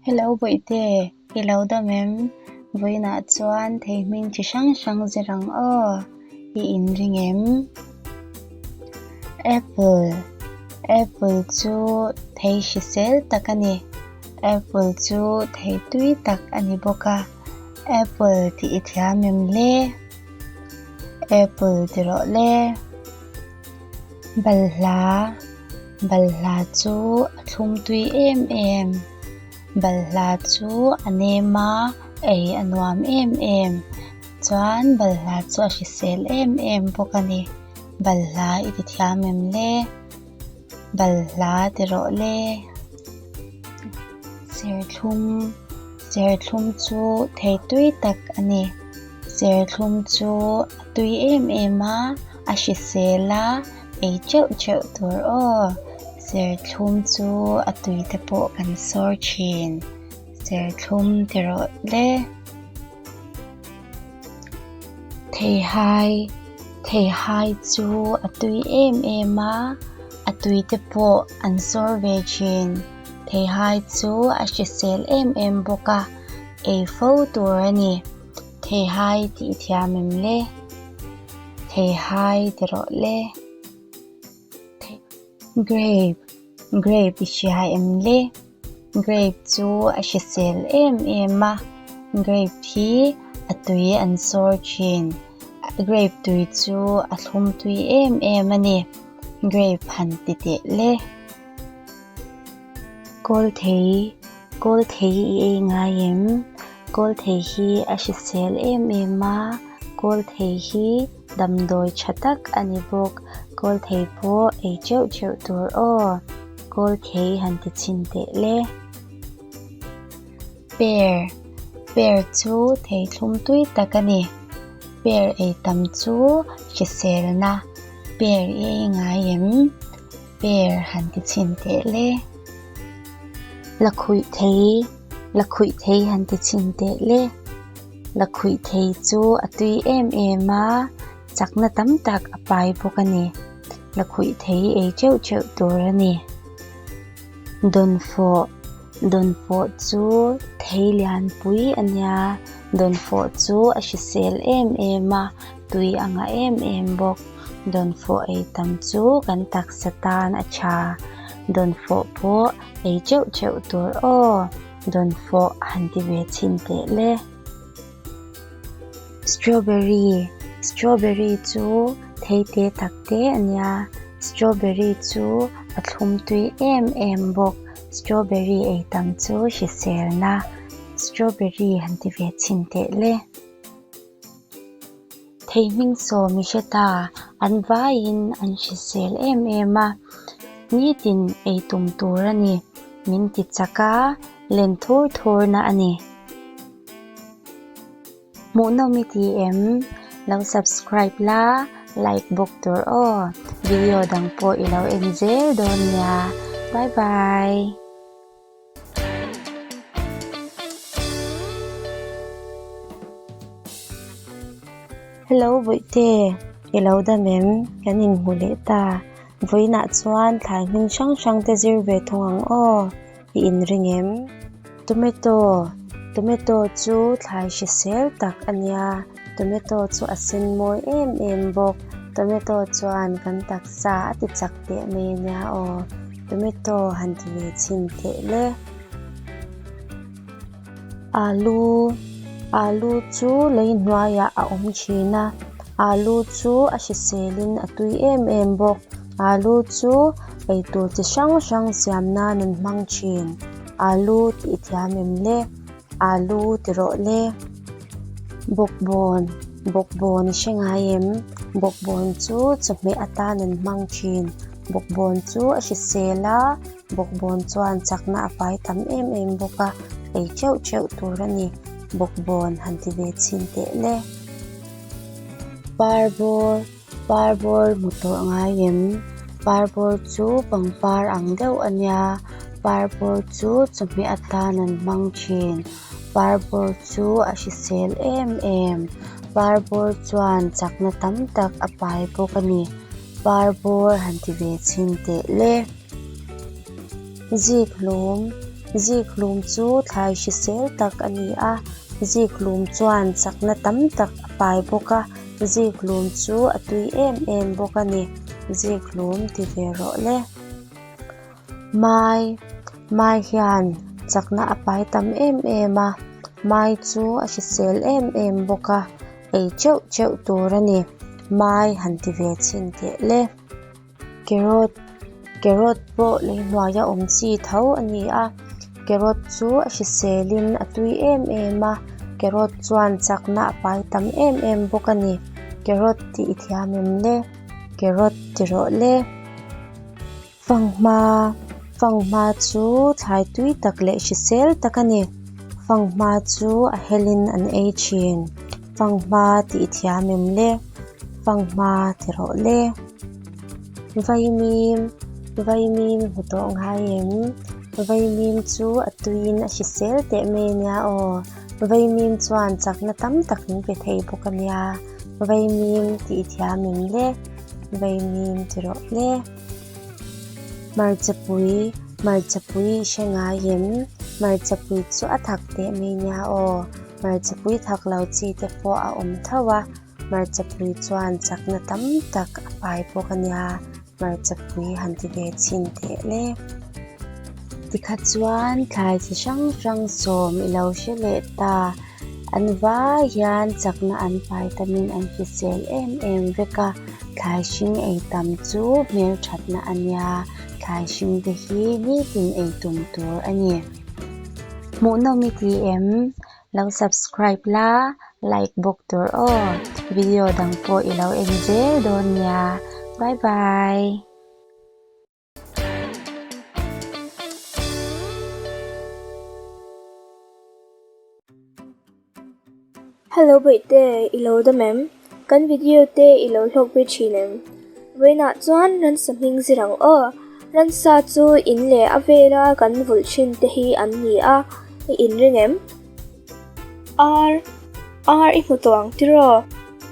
Hello Bawihte, i lo dam em? Vawiinah chuan thei hming chi hrang hrang zir ang aw, i inring em? Apple, Apple chu thei hrisel tak a ni. Apple chu thei tui tak a ni bawk a. Apple tih i thiam em le? Apple ti rawh le. Balhla, Balhla chu a thlum tui em em. Balhla chu a nem a, ei a nuam em em. Chuan balhla chu a hrisel em em bawk a ni. Balhla i ti thiam em le? Balhla ti rawh le. Serthlum, Serthlum chu thei tui tak a ni. Serthlum chu a tui em em a, a hrisel a, ei teuh teuh tur aw. Serthlum chu a tui te pawh kan sawr thin. Serthlum ti rawh le. Theihai, Theihai chu a tui em em a, a tui te pawh an sawr ve thin. Theihai chu a hrisel em em bawk a, ei fo tur a ni. Theihai tih thiam em le? Theihai ti rawh le. Grape, Grape i hria em le? Grape chu a hrisel em em a, grape hi a tui an sawr thin. Grape tui chu a thlum tui em em a ni. Grape han ti teh le. Kawlthei, Kawlthei i ei ngai em? Kawlthei hi a hrisel em em a, kawlthei hi damdawi tha tak a ni bawk. Kawlthei pawh ei teuh teuh tur aw. Kawlthei han ti chhin teh le. Pear, Pear chu thei thlum tui tak a ni. Pear ei tam chu hriselna. Pear i ei ngai em? Pear han ti chhin teh le. Lakhuih thei, Lakhuih thei han ti chhin teh le. Lakhuih thei chu a tui em em a, chakna tam tak a pai bawk a ni. Lakhuih thei ei teuh teuh tur a ni. Dawnfawh, Dawnfawh chu thei lianpui a nia, dawnfawh chu a hrisel em em a, tui a ngah em em bawk. Dawnfawh ei tam chu kan taksa tan a tha. Dawnfawh pawh ei teuh teuh tur aw. Dawnfawh han ti ve chhin teh le. Strawberry, Strawberry chu thei te tak te a nia. Strawberry chu a thlum tui em em bawk. Strawberry ei tam chu hriselna. Strawberry han ti ve chhin teh le. Thei hming sawm i hre ta, an vaiin an hrisel em em a, nitin ei tum tur a ni, min ti chak a, len thur thur na a ni. Hmuhnawm i ti em? Lo subscribe la, like bawk tur aw, video dang pawh i lo en zel dawn nia, bye bye. Hello Bawihte, i lo dam em? Kan inhmu leh ta. Vawiinah chuan thlai hming hrang hrang te zir ve thung ang aw, i inring em? Tomato, Tomato chu thlai hrisel tak a nia, tomato chu a sen mawi em em bawk. Tomato chuan kan taksa a ti chak teh mai a nia aw. Tomato han ti ve chhin teh le. Alu, Alu chu lei hnuaiah a awm thin a, alu chu a hrisel in a tui em em bawk. Alu chu eitur chi hrang hrang siam nan an hmang thin. Alu tih thiam em le? Alu ti rawh le. Bawkbawn, Bawkbawn i hre ngai em? Bawkbawn chu chawhmeh atan an hmang thin. Bawkbawn chu a hrisel a, bawkbawn chuan chakna a pai tam em em bawk a, ei teuh teuh tur a ni. Bawkbawn han ti ve chhin teh le. Parbawr, Parbawr hmu tawh ngai em? Parbawr chu pangpar ang deuh a nia, parbawr chu chawhmeh atan an hmang thin. Parbawr chu a hrisel em em. Parbawr chuan chakna tam tak a pai bawk a ni. Parbawr han ti ve chhin teh le. Zik hlum. Zikhlum chu thlai hrisel tak a ni a, zikhlum chuan chakna tam tak a pai bawk a, zikhlum chu a tui em em bawk a ni. Zikhlum ti ve rawh le. Mai, Mai hian chakna a pai tam em em a, mai chu a hrisel em em bawk a, ei teuh teuh tur a ni. Mai han ti ve chhin teh le. Carrot, Carrot pawh lei hnuaia awm chi tho a ni a, carrot chu a hriselin a tui em em a, carrot chuan chakna a pai tam em em bawk a ni. Carrot tih i thiam em le? Carrot ti rawh le. Fanghma, Fanghma chu thlai tui tak leh hrisel tak a ni. Fanghma chu a helin an ei thin. Fanghma tih i thiam em le? Fanghma ti rawh le. Vaimim, Vaimim hmu tawh ngai em? Vaimim chu a tuiin a hrisel teh mai ania aw. Vaimim chuan chakna tam tak min pe thei bawk ania. Vaimim tih i thiam em le? Vaimim ti rawh le. Hmarchapui, Hmarchapui i hre ngai em? Hmarchapui chu a thak teh mai ania aw. Hmarchapui thak lo chi te pawh a awm tho a. Hmarchapui chuan chakna tam tak a pai bawk a nia, hmarchapui han ti ve chhin teh le. Tikha chuan thlai chi hrang hrang sawm i lo hre leh ta, an vai hian chakna an pai tamin an hrisel em em vek a, thlai hring ei tam chu hmelthatna a nia, thlai hring te hi nitin ei tum tur a ni. Hmuhnawm i ti em? Lo subscribe la, like bawk tur aw. Video dang pawh i lo en zel dawn nia. Bye bye. Hello Bawihte, i lo dam em? Kan video te i lo hlawk pui thin em? Vawiinah chuan ransa hming zir ang aw. Ransa chu in leh a vela kan vulh thin te hi an ni a, i inring em? Ar, Ar i hmu tawh ang tiraw?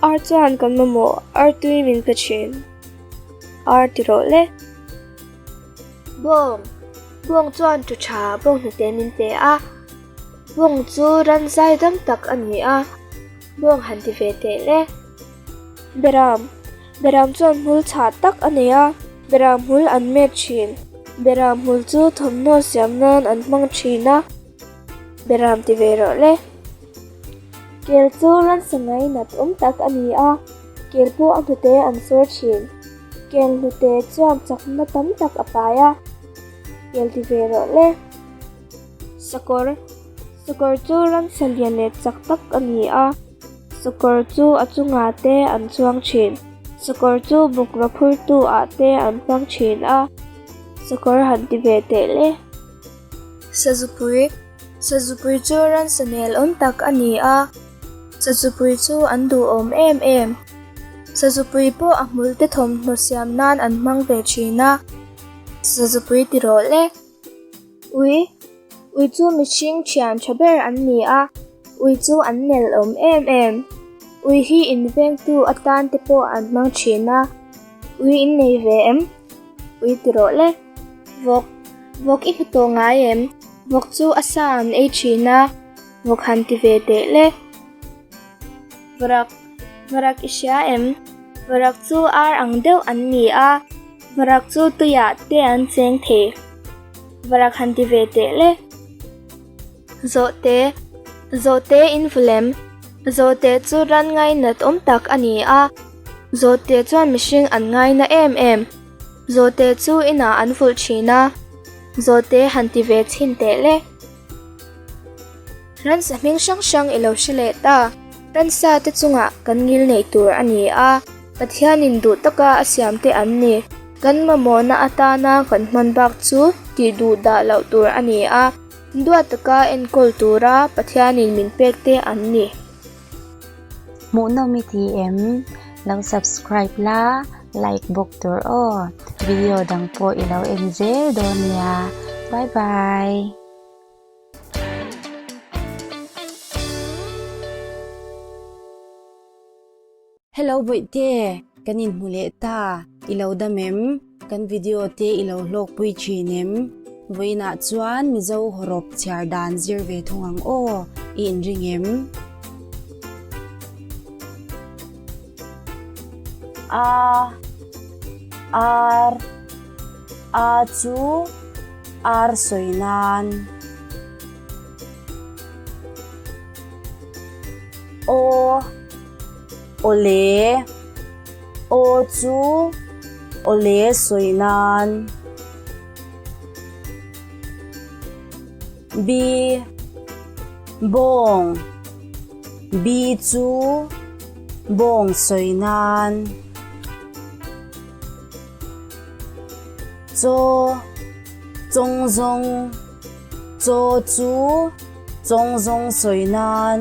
Ar chuan kan mamawh artui min pe thin. Ar ti rawh le. Bawng, Bawng chuan thu tha bawng hnute min pe a. Bawng chu ran zai dam tak a ni a. Bawng han ti ve teh le. Beram, Beram chuan hmul chhah tak a nei a, beram hmul an met thin. Beram hmul chu thawmhnaw siam nan an hmang thin a, beram ti ve rawh le. Kel chu ransa ngai nat awm tak a ni a, kel pawh a hnute an sawr thin. Kel hnute chuan chakna tam tak a pai a, kel ti ve rawh le. Sakawr, Sakawr chu ramsa lian leh chak tak a ni a, sakawr chu a chungah te an chuang thin. Sakawr chu bukra phurtu ah te an hmang thin a, sakawr han ti ve teh le. Sazupui, Sazupui chu ramsa nel awm tak a ni a, sazupui chu an duhawm em em. Sazupui pawh a hmul te thawmhnaw siam nan an hmang ve thin a, sazupui ti rawh le. Ui, Ui chu mihring thian tha ber an ni a, ui chu an nel awm em em. Ui hi invengtu atan te pawh an hmang thin a, ui in nei ve em? Ui ti rawh le. Vawk, Vawk i hmu tawh ngai em? Vawk chu a sa an ei thin a, vawk han ti ve teh le. Varak, Varak i hria em? Varak chu ar ang deuh an ni a, varak chu tuiah te an cheng thei. Varak han ti ve teh le. Zawhte, Zawhte in vulem. Zawhte chu ran ngainat awm tak a ni a, zawhte chuan mihring an ngaina em em. Zawhte chu inah an vulh thin a, zawhte han ti ve chhin teh le. Ransa hming hrang hrang i lo hre leh ta. Ransa te chungah kan ngil neih tur a ni a, Pathianin duh taka a siam te an ni. Kan mamawhna atana kan hman bak chu tih duh dah loh tur a ni a, duat taka enkawl tura Pathianin min pek te an ni. Hmuhnawm i ti em? Lo subscribe la, like bawk tur aw. Video dang pawh i lo en zel dawn nia. Bye bye. Hello Bawihte, kan inhmu leh ta, i lo dam em? Kan video te i lo hlawkpui thin em? Vawiinah chuan Mizo hawrawp chhiar dan zir ve thung ang aw, i inring em? A, ar, A chu ar sawi nan. Aw, awle, Aw chu awle sawi nan. B, bawng, B chu bawng sawi nan. Chaw, chawng zawng, Chaw chu chawng zawng sawi nan.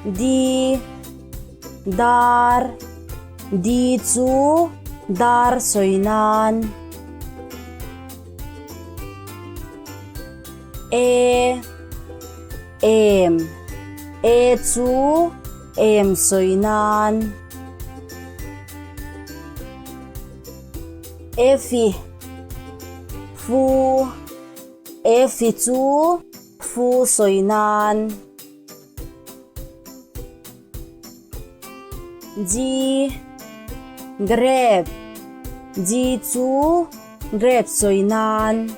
D, dar, Di chu dar sawi nan. E, em, E chu em sawi nan. Efi, fu, Efi chu fu sawi nan. G, Grape, G chu grape sawi nan.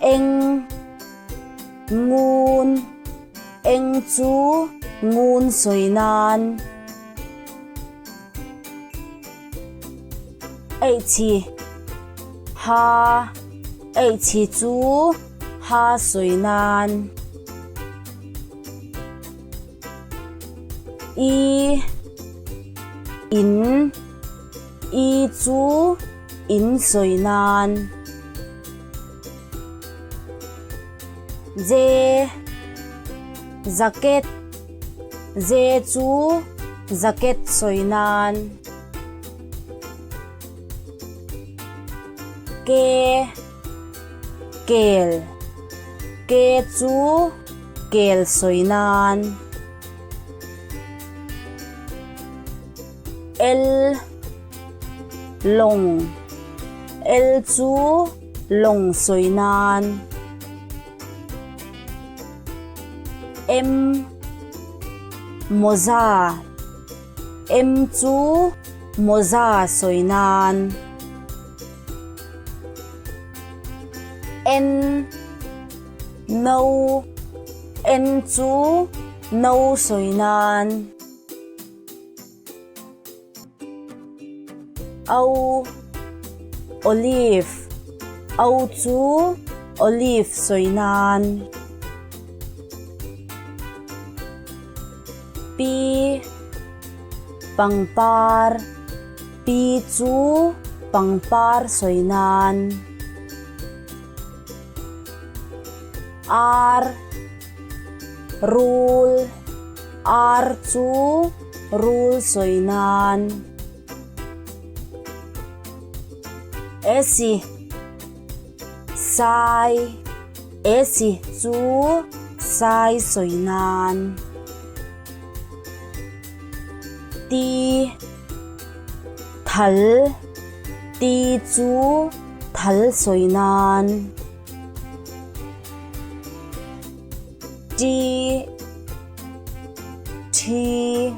Eng, ngun, Eng chu ngun sawi nan. H, Ha, H chu ha sawi nan. I, in, I chu in sawi nan. J, jacket, J chu jacket sawi nan. K, kel, K chu kel sawi nan. L, lawng, L chu lawng sawi nan. M, mawza, M chu mawza sawi nan. N, no, N chu no sawi nan. O, olive, O chu olive sawi nan. Pi, pangpar, Pi chu pangpar sawi nan. R, rul, R chu rul sawi nan. S, sai, S chu sai sawi nan. T, thal, T chu thal sawi nan. T, thi,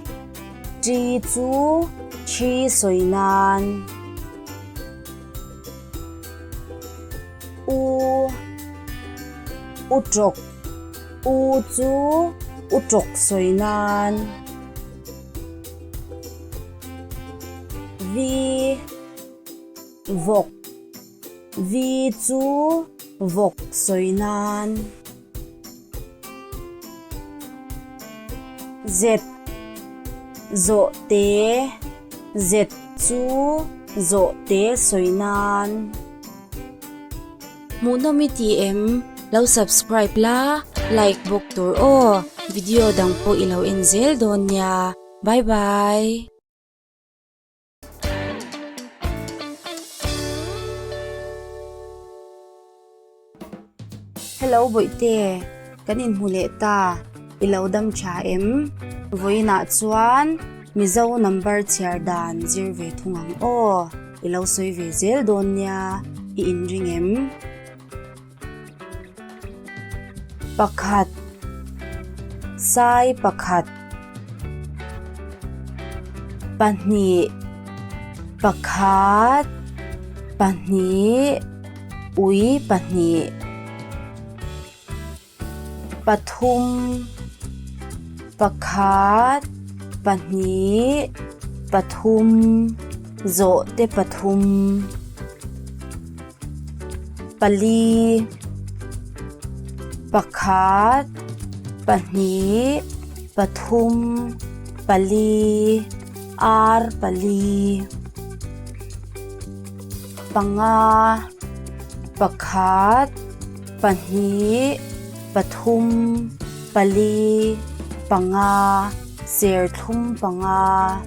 T chu thi sawi nan. U, u tawk, U chu u tawk sawi nan. V, vawk, V chu vawk sawi nan. Z, zawhte, Z chu zawhte sawi nan. Hmuhnawm i ti em? Lo subscribe la, like bawk tur aw. Video dang pawh i lo en zel dawn nia. Bye bye. Hello Bawihte, kan inhmu leh ta, i lo dam tha em? Vawiinah chuan. Mizo number chhiar dan zir ve thung ang aw. I lo sawi ve zel dawn nia, i inring em? Pakhat, Sai pakhat, pahnih, pakhat, pahnih, ui pahnih. Pathum, pakhat, pahnih, pathum, zawhte pathum, pali, pakhat, pahnih, pathum, pali, ar pali, panga, pakhat. Pahnih, pathum, pali, panga, serthlum panga,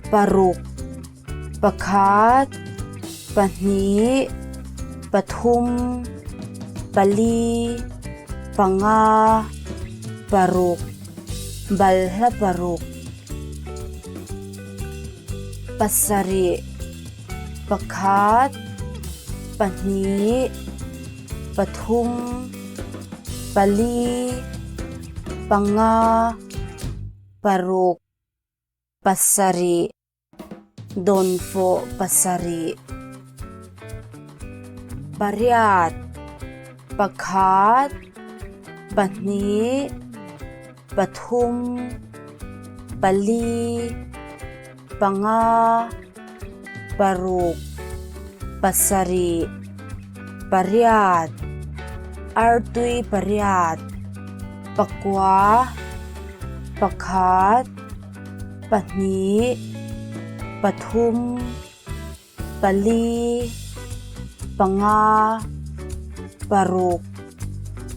paruk, pakhat, pahnih, pathum, pali, panga, paruk, balhla paruk, pasarih. Pakhat, pahnih, pathum, pali, panga, paruk, pasarih, dawnfawh pasarih, pariat, pakhat, pahnih, pathum, pali, panga, paruk, pasarih, pariat, artui pariat, pakua, pakhat, pahnih, pathum, pali, panga, paruk,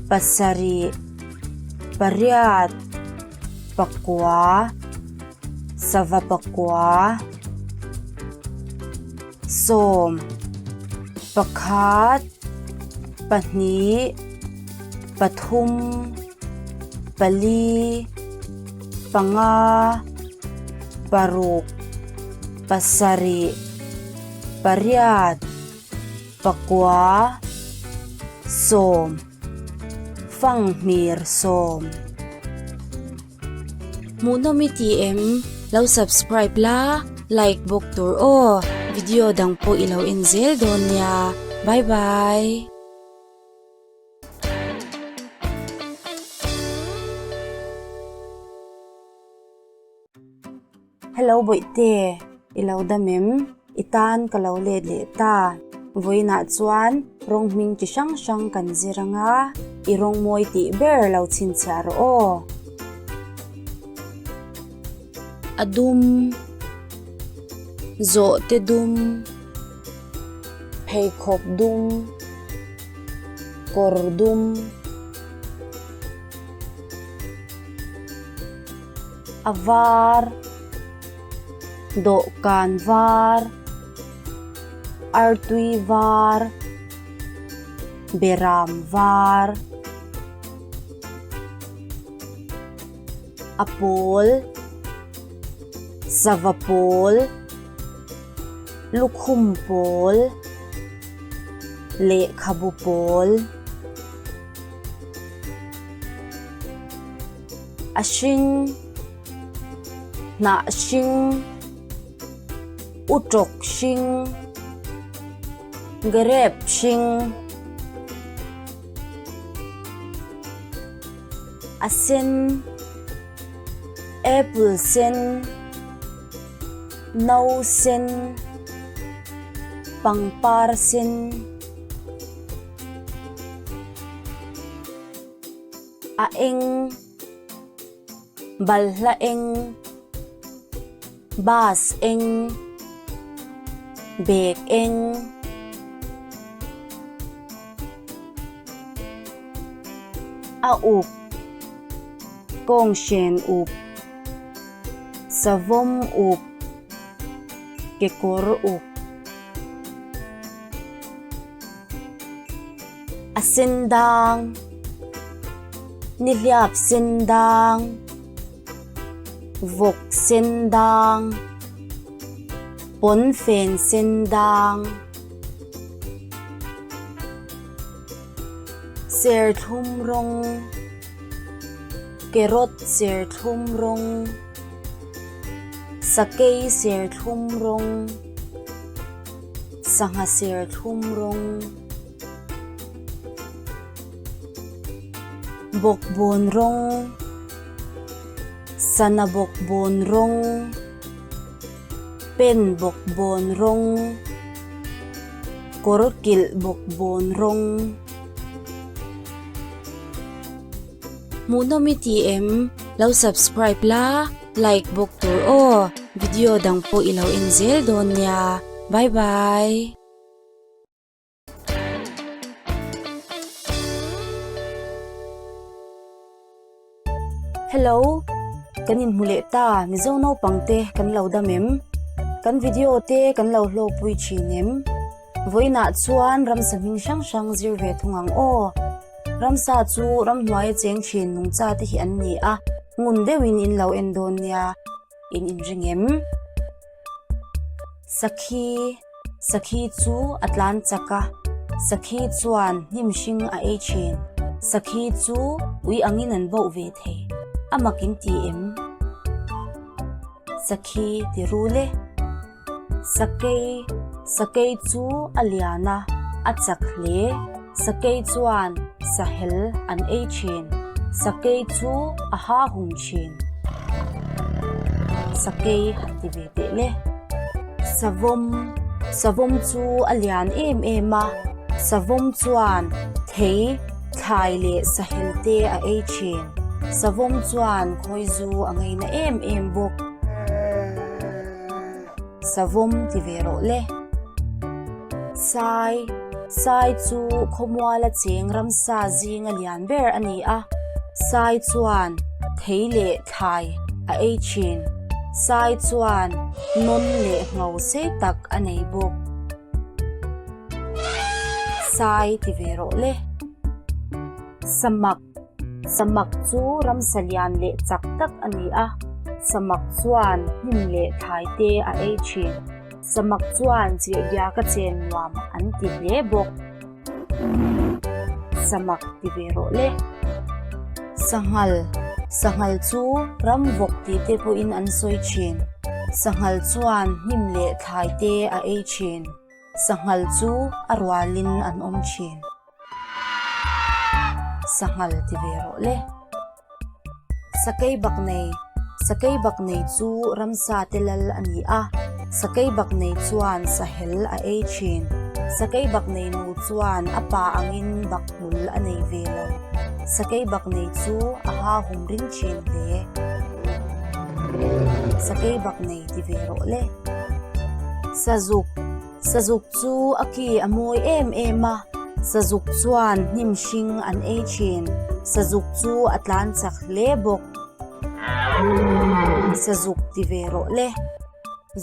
pasarih, pariat, pakua, sava pakua, sawm, pakhat, pahnih, pathum, pali, panga, paruk, pasarih, pariat, pakua, sawm, fanghmir sawm. Hmuhnawm i ti em? Lo subscribe la, like bawk tur aw. Video dang pawh i lo en zel dawn nia. Bye bye. Hello Bawihte, i lo dam em? I tan ka lo let leh ta. Vawiinah chuan rawng hming chi hrang hrang kan zir ang a, i rawng mawi tih ber lo chhinchhiah rawh aw. A dum, zawhte dum, pheikhawk dum, kawr dum. A var, dawhkan var, artui var, beram var, a pawl, sava pawl, lukhum pawl, lehkhabu pawl. A hring, hnah hring, utawk hring, grape hring, a sen, apple sen, no sen, pangpar sen. A eng, balhla eng, bus eng, bag eng. A uk, kawnghren uk, savawm uk, kekawr uk. A sen dang, nihliap sen dang, Vawk sen dang, pawnfen sen dang, serthlum rawng, carrot serthlum rawng, sakei serthlum rawng, sangha serthlum rawng, bawkbawn rawng. Sana bawkbawn rawng, pen bawkbawn rawng, kawr kilh bawkbawn rawng. Hmuhnawm i ti em? Lo subscribe la, like bawk tur aw. Video dang pawh i lo en zel dawn nia. Bye bye. Hello, kan inhmu leh ta Mizo naupang te kan lo dam em? Kan video te kan lo hlawkpui thin em? Vawiinah chuan ramsa hming hrang hrang zir ve thung ang aw. Ramsa chu ramhnuaia cheng thin nungcha te hi an ni a, ngun deuhin in lo en dawn nia, in inring em? Sakhi, Sakhi chu a tlan chak a, Sakhi chuan hnim hring a ei thin. Sakhi chu ui angin an boh ve thei, a mak in ti em? Sakhi ti rul e. Sakei, Sakei chu a lian a, a chak hle. Sakei chuan sahel an ei thin. Sakei chu a ha hum thin. Sakei han ti ve teh le. Savawm, Savawm chu a lian em em a, savawm chuan thei, thlai leh sahel te a ei thin. Savawm chuan khawizu a ngaina em em bawk. Savawm ti ve rawh le. Sai, Sai chu khawmuala cheng ramsa zinga lian ber a ni a, Sai chuan thei leh thlai a ei thin. Sai chuan nawn leh ngho sei tak a nei bawk. Sai ti ve rawh le. Samak, Samak chu ramsa lian leh chak tak a ni a, samak chuan hnim leh thlai te a ei thin. Samak chuan chirhbiaka chen nuam an ti hle bawk. Samak ti ve rawh le. Sanghal, Sanghal chu ram vawk tih te pawhin an sawi thin. Sanghal chuan hnim leh thlai te a ei thin. Sanghal chu a rualin an awm thin. Sanghal ti ve rawh le. Sakei bak nei, Sakei bak nei chu ramsa te lal a ni a, sakei bak nei chuan sahel a ei thin. Sakei bak nei nu chuan a pa angin bak hmul a nei ve lo. Sakei bak nei chu a ha hum ring thin hle. Sakei bak nei ti ve rawh le. Sazuk. Sazuk chu a ki a mawi em em a, sazuk chuan hnim hring an ei thin. Sazuk chu a tlan chak hle bawk. Sazuk ti ve rawh le.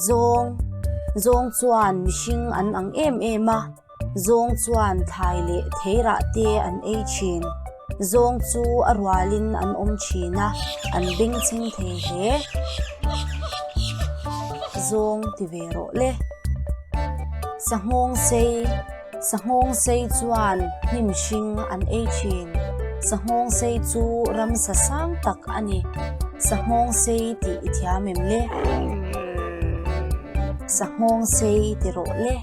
Zawng, Zawng chuan mihring an ang em em a, zawng chuan thlai leh theirah te an ei thin. Zawng chu a rualin an awm thin a, an bengchheng thei hle. Zawng ti ve rawh le. Sanghawng sei, Sanghawng sei chuan hnim hring an ei thin. Sanghawng sei chu ramsa sang tak a ni. Sanghawng sei tih i thiam em le? Sanghawng sei ti rawh le.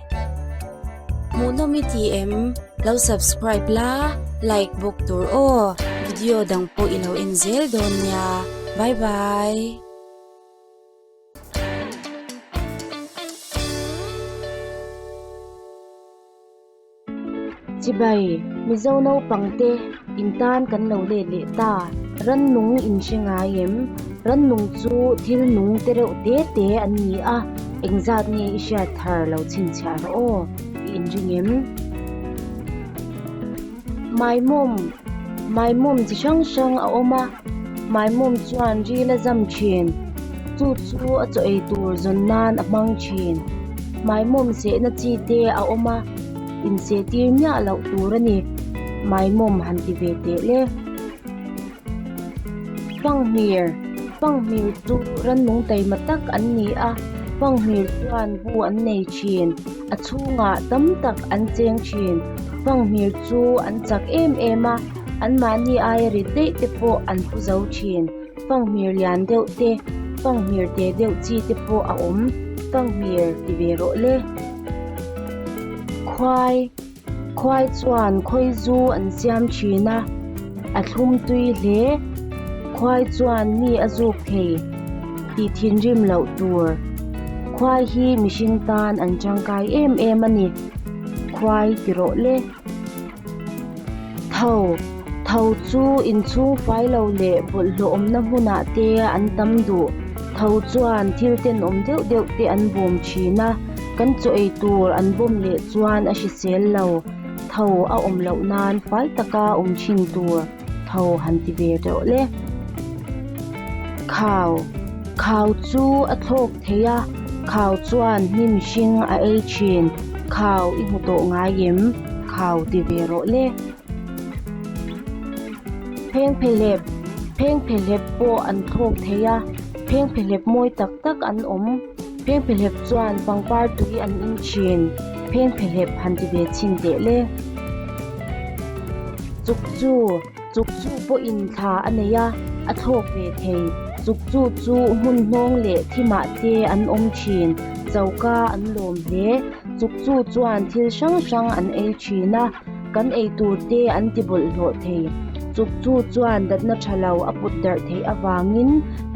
Hmuhnawm i ti em? Lo subscribe la, like bawk tur aw. Video dang pawh i lo en zel dawn nia. Bye bye. Chibai, Mizo naupang te in tan kan lo let leh ta. Rannung in hre ngai em? Rannung chu thil nung te reuh te te an ni a, engzat nge i hriat thar lo chhinchhiah rawh aw, i inring em? Maimawm, Maimawm chi hrang hrang a awm a, Maimawm chuan ril a zam thin, chu chu a chaw ei tur zawn nan a hmang thin. Maimawm sehna chi te a awm a, inseh tir miah loh tur a ni, Maimawm han ti ve teh le. Fanghmir. Fanghmir chu rannung taima tak an ni a, fanghmir chuan bu an nei thin. A chhungah tam tak an cheng thin. Fanghmir chu an chak em em a, anmahni aia rit daih te pawh an pu zo thin. Fanghmir lian deuh te, fanghmir te deuh chi te pawh a awm. Fanghmir ti ve rawh le. Khuai. Khuai chuan khawi zu an siam thin a, a thlum tui hle. Khuai chuan mi a zuk thei tih thinrim loh tur. Khuai hi mihring tan an tangkai em em a ni. Khuai ti rawh le. Tho, Tho chu inchhung fai lo leh bawlhhlawh awmna hmunah te an tam duh. Tho chuan thil tenawm deuh deuh te an bawm thin a. Kan chaw ei tur an bawm leh chuan a hrisel lo, tho a awm loh nan fai taka awm thin tur tho han ti ve reuh le. Khau, Khau chu a thlawk thei a, khau chuan hnim hring a ei thin, khau i hmu tawh ngai em? Khau ti ve rawh le. Phengphehlep, Phengphehlep pawh an thlawk thei a, phengphehlep mawi tak tak an awm. Phengphehlep chuan pangpar tui an in thin. Phengphehlep han ti ve chhin teh le. Chukchu, Chukchu pawhin thla a nei a, a thlawk ve thei. Chukchu chu hmun hnawng leh thimah te an awm thin. Choka an lawm hle. Chukchu chuan thil hrang hrang an ei thin a, kan ei tur te an ti bawlhhlawh thei. Chukchu chuan datna tha lo a put darh theih avangin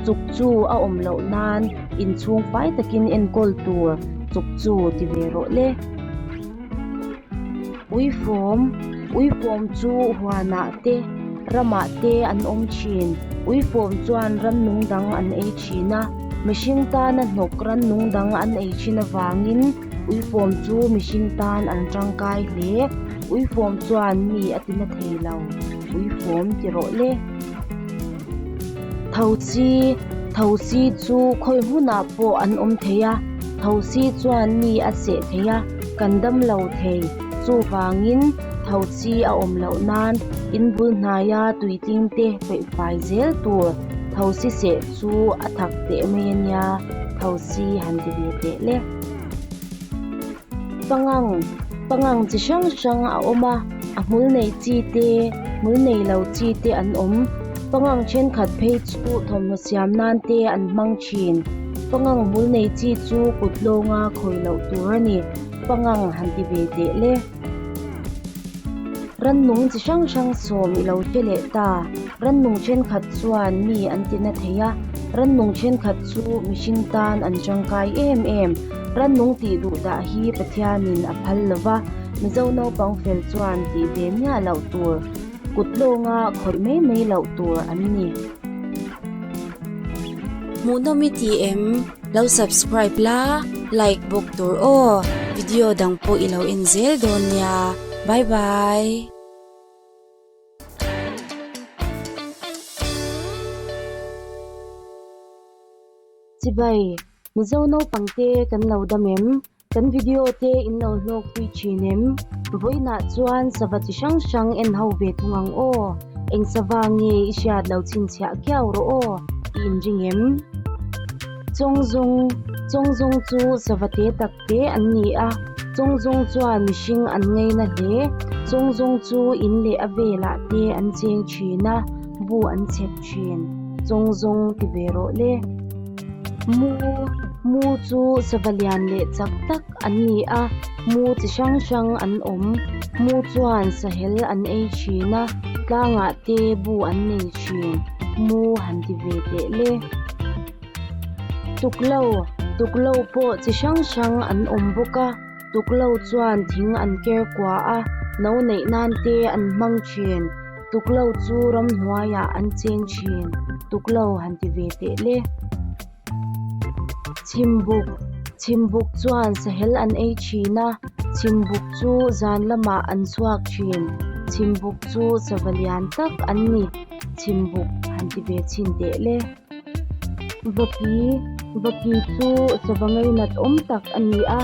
chukchu a awm loh nan Inchhung fai takin enkawl tur chuk chu ti ve rawh le. Uifawm, Uifawm chu huanah te, ramah te an awm thin. Uifawm chuan rannung dang an ei thin a, mihring tana hnawk rannung dang an ei thin avangin uifawm chu mihring tan an tangkai hle. Uifawm chuan mi a tina thei lo. Uifawm ti rawh le. Thosi, Thosi chu khawi hmunah pawh an awm thei a, thosi chuan mi a seh thei a, kan dam lo thei. Chuvangin thosi a awm loh nan in bul hnaia tuitling te peih fai zel tur thosi seh chu a thak teh mai a nia, thosi han ti ve teh le. Pangang, Pangang chi hrang hrang a awm a, a hmul nei chi te, hmul nei lo chi te an awm. Pangang thenkhat phei chu thawmhnaw siam nan te an hmang thin. Pangang hmul nei chi chu kut lawnga khawi loh tur a ni. Pangang han ti ve teh le. Rannung chi hrang hrang sawm i lo hre leh ta. Rannung thenkhat chuan mi an ti na thei a, rannung thenkhat chu mihring tan an tangkai em em. Rannung tih duh dah hi Pathianin a phal lo va, Mizo naupang fel chuan tih ve miah loh tur, kut lawnga khawih mai mai loh tur an ni. Hmuhnawm i ti em? Lo subscribe la, like bawk tur aw. Video dang pawh i lo en zel dawn nia. Bye bye. Chibai, Mizo naupang te kan lo dam em? Kan video te in lo hlawk pui thin em? Vawiinah chuan sava chi hrang hrang en ho ve thung ang aw. Eng sava nge i hriat lo chhinchhiah kiau rawh aw i inring em? Chawngzawng, Chawngzawng chu sava te tak te an ni a, chawngzawng chuan mihring an ngaina hle. Chawngzawng chu in leh a velah te an cheng thin a, bu an chhep thin. Chawngzawng ti ve rawh le. Mu, Mu chu sava lian leh chak tak an ni a, mu chi hrang hrang an awm. Mu chuan sahel an ei thin a, tlangah te bu an nei thin. Mu han ti ve teh le. Tuklo, Tuklo pawh chi hrang hrang an awm bawk a, tuklo chuan thing an ker kua a, no neih nan te an hmang thin. Tuklo chu ramhnuaiah an cheng thin, tuklo han ti ve teh le. Chhimbuk, Chhimbuk chuan sahel an ei thin a, chhimbuk chu zan lamah an chhuak thin. Chhimbuk chu sava lian tak an ni, chhimbuk han ti ve chhin teh le. Vaki, Vaki chu sava ngainat awm tak a ni a,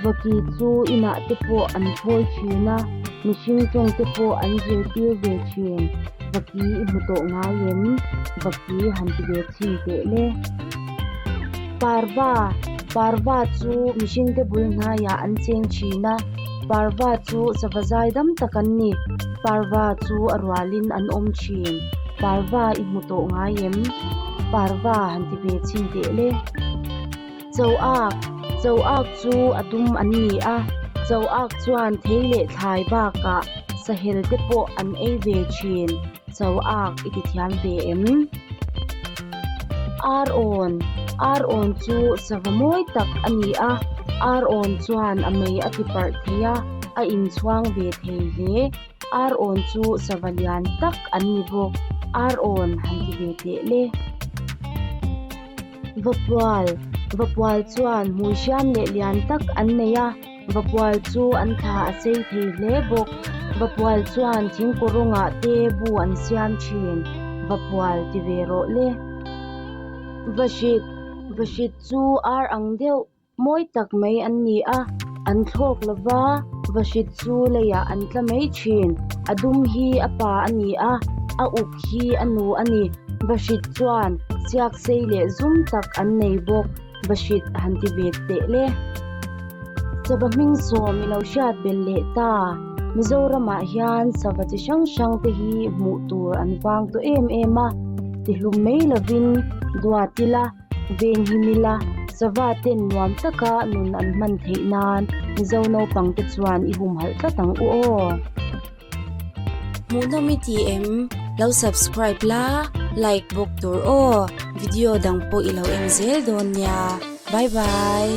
vaki chu inah te pawh an phawi thin a, mihring tawng te pawh an zirtir ve thin. Vaki i hmu tawh ngai em? Vaki han ti ve chhin teh le. Parva, Parva chu mihringte bul hnaiah an cheng thin a, Parva chu sava zaidam tak an ni. Parva chu a rualin an awm thin. Parva i hmu tawh ngai em? Parva han ti ve chhin teh le. Choak, Choak chu a dum an ni a, choak chuan thei leh thlai bakah sahel te pawh an ei ve thin. Choak i ti thiam ve em? Arawn, Arawn chu sava mawi tak a ni a, arawn chuan a mei a ti parh thei a, a inchhuang ve thei hle. Arawn chu sava lian tak an ni bawk. Arawn han ti ve teh le. Vapual, Vapual chuan hmui hriam leh lian tak an nei a, Vapual chu an thla a sei thei hle bawk. Vapual chuan thingkawrawngah te bu an siam thin. Vapual ti ve rawh le. Vahrit, Vahrit chu ar ang deuh Mawi tak mai an ni a, an thlawk lo va, vahrit chu leiah an tla mai thin. A dum hi a pa a ni a, a uk hi a nu a ni. Vahrit chuan siak sei leh zum tak an nei bawk. Vahrit han ti ve teh le. Sava hming sawm i lo hriat belh leh ta. Mizoramah hian sava chi hrang hrang te hi hmuh tur an vang tawh em em a, tihlum mai lovin duat ila. Venghim ila, sava ten nuam taka nun an hman theih nan Mizo naupang te chuan i humhalh tlat ang u aw. Hmuhnawm i ti em? Lo subscribe la, like bawk tur aw. Video dang pawh i lo en zel dawn nia. Bye bye.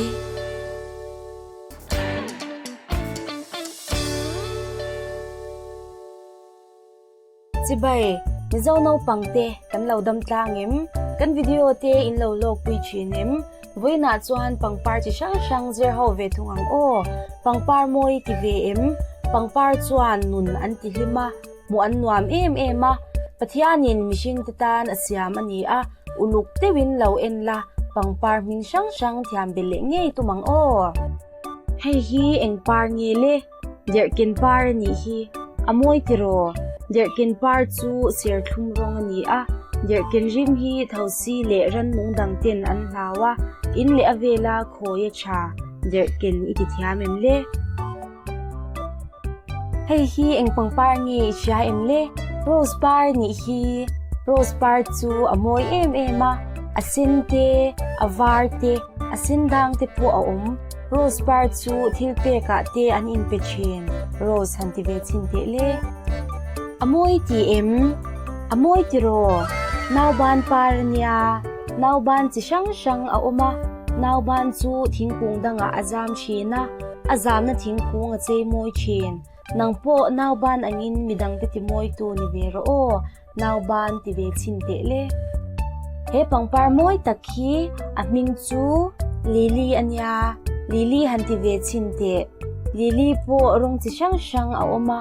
Chibai, Mizo naupang te kan lo dam tlang em? Kan video te in lo lawk pui thin em? Vawiinah chuan pangpar chi hrang hrang zir ho ve thung ang aw. Pangpar mawi ti ve em? Pangpar chuan nun an ti hlim a, hmuh an nuam em em a. Pathianin mihring te tan a siam a ni a, uluk deuhin lo en la, pangpar hming hrang hrang thiam belh leh ngei tum ang aw. Hei hi eng par nge le? Derhken par a nih hi. A mawi tiraw? Derhken par chu serthlum rawng a ni a, derhken rim hi thosi leh rannung dang ten an hlau a, in leh a vela khawi a tha. Derhken i ti thiam em le? Hei hi eng pangpar nge i hria em le? Rose par a nih hi. Rose par chu a mawi em em a, a sen te, a var te, a sen dang te pawh a awm. Rose par chu thil pek ah te an in pe thin. Rose han ti ve chhin teh le. A mawi ti em? A mawi tiraw? Nauban par a nia. Nauban chi hrang hrang a awm a. Nauban chu thingkung dangah a zam thin a, a zamna thingkung a chei mawi thin. Nang pawh nauban angin midangte ti mawitu ni ve rawh aw. Nauban ti ve chhin teh le. He pangpar mawi tak hi a hming chu Lily a nia, Lily han ti ve chhin teh. Lily pawh rawng chi hrang hrang a awm a,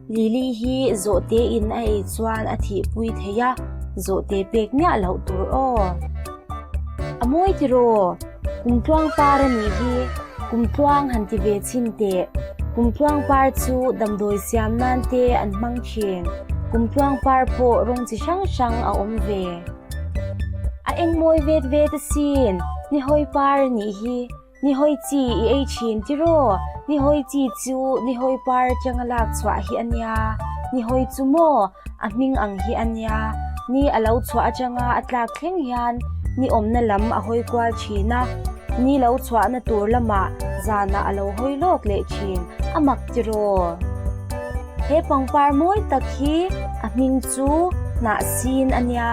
Lily hi zawhte in a ei chuan a thihpui thei a, zawhte pek miah loh tur aw. A mawi tiraw? Kumtluang par a nih hi, kumtluang han ti ve chhin teh. Kumtluang par chu damdawi siam nan te an hmang thin. Kumtluang par pawh rawng chi hrang hrang a awm ve. A eng mawi vet vet asin, nihawi par a nih hi. Nihawi chi i ei thin tiraw? Nihawi chi chu nihawi par atanga lak chhuah hi a nia. Nihawi chu maw? A hming ang hi a nia. Ni a lo chhuah atanga a tlak thleng hian ni awmna lam a hawi kual thin a, ni lo chhuahna tur lamah zanah a lo hawi lawk leh thin. A mak tiraw? He pangpar mawi tak hi a hming chu hnahsin a nia.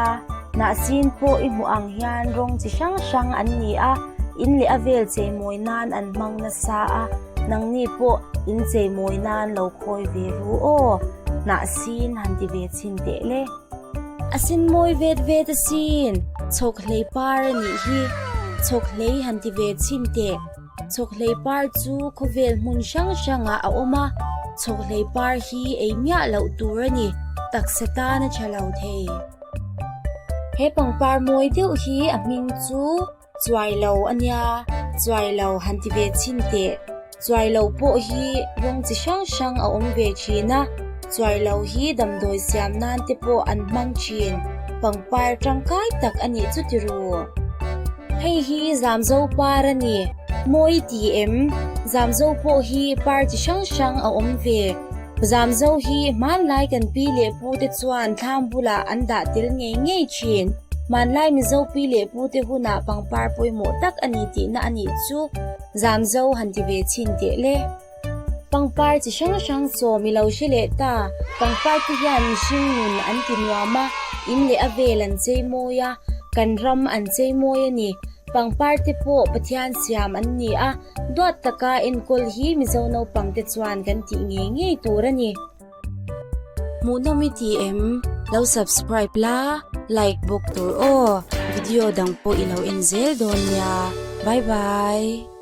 Hnahsin pawh i hmuh ang hian rawng chi hrang hrang an ni a. In leh a vel cheimawi nan an hmang nasa a, nangni pawh in cheimawi nan lo khawi ve ru aw, hnah sin han ti ve chhin teh le. A sin mawi vet vet asin, chhawk hlei par a nih hi, chhawk hlei han ti ve chhin teh. Chhawk hlei par chu khawvel hmun hrang hrangah a awm a, chhawk hlei par hi ei miah loh tur a ni, taksa tan a tha lo thei. He pangpar mawi deuh hi a hming chu. Chuai lo a nia, chuai lo han ti ve chhin teh. Chuai lo pawh hi rawng chi hrang hrang a awm ve thin a. Chuailo hi damdawi siam nan te pawh an hmang thin. Pangpar tangkai tak a nih chu ti ru. Hei hi Zamzo par a ni. Mawi ti em? Zamzo pawh hi par chi hrang hrang a awm ve. Zamzo hi hmanlai kan pi leh pu te chuan thlam bulah an dah tel ngei ngei thin. Hmanlai Mizo pi leh pu te hunah pangpar pawimawh tak a ni tihna a nih chu Zamzo han ti ve chhin teh le. Pangpar chi hrang hrang sawm i lo hre leh ta. Pangpar te hian mihring nun an ti nuam a, in leh a vel an chei mawi a, kan ram an chei mawi a ni. Pangpar te pawh Pathian siam an ni a, duat taka enkawl hi Mizo naupang te chuan kan tih ngei ngei tur a ni. Hmuhnawm i ti em? Lo subscribe la, like bawk tur aw. Video dang pawh i lo en zel dawn nia. Bye bye.